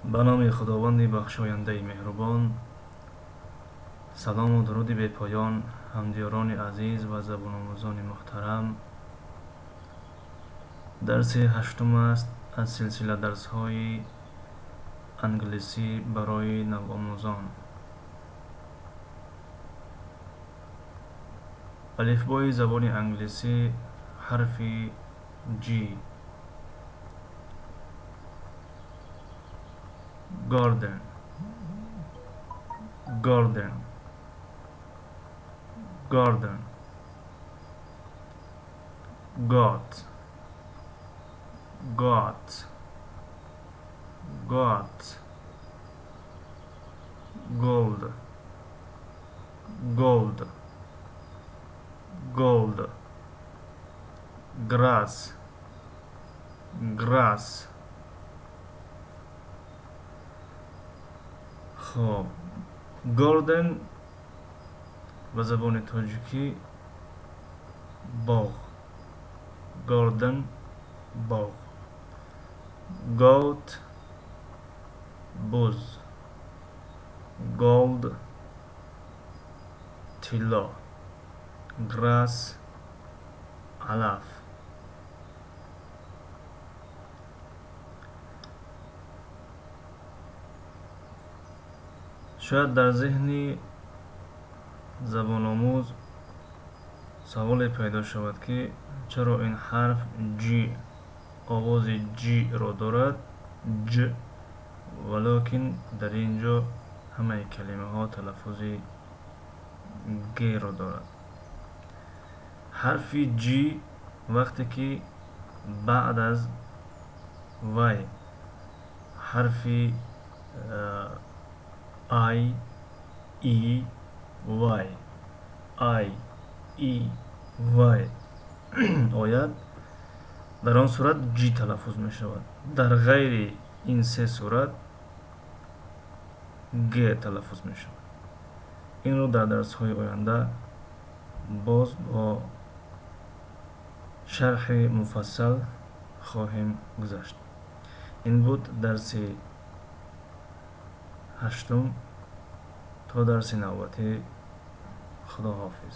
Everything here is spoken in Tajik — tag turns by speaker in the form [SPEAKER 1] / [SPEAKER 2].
[SPEAKER 1] Ба номи Худованди бахшояндаи меҳрубон. Салому дуруди бепоён ҳамдиёрони азиз ва забономӯзони муҳтарам. Дарси ҳаштум аст аз силсила дарсҳои англисӣ барои навомӯзон. Алифбои забони англисӣ, ҳарфи G. Garden, garden, garden. Got, got, got. Gold, gold, gold. Grass, grass. Хоб, garden ба забони тоҷикӣ боғ, garden боғ, goat буз, gold тилло, grass алаф. Шояд дар зеҳни забономӯз саволе пайдо шавад, ки чаро ин ҳарф G овози G-ро дорад, Ҷ, валокин дар ин ҷо ҳамаи калимаҳо талаффузи Г-ро дорад. Ҳарфи G вақте ки баъд аз вай ҳарфи I, E, Y, I, E, Y ояд, дар он сурат G талаффуз мешавад. Дар ғайри ин се сурат Г талаффуз мешавад. Инро дар дарсҳои оянда боз бо шарҳи муфассал хоҳем гузашт. Ин буд дарси ҳаштум. То дарси навбатӣ, худоҳофиз.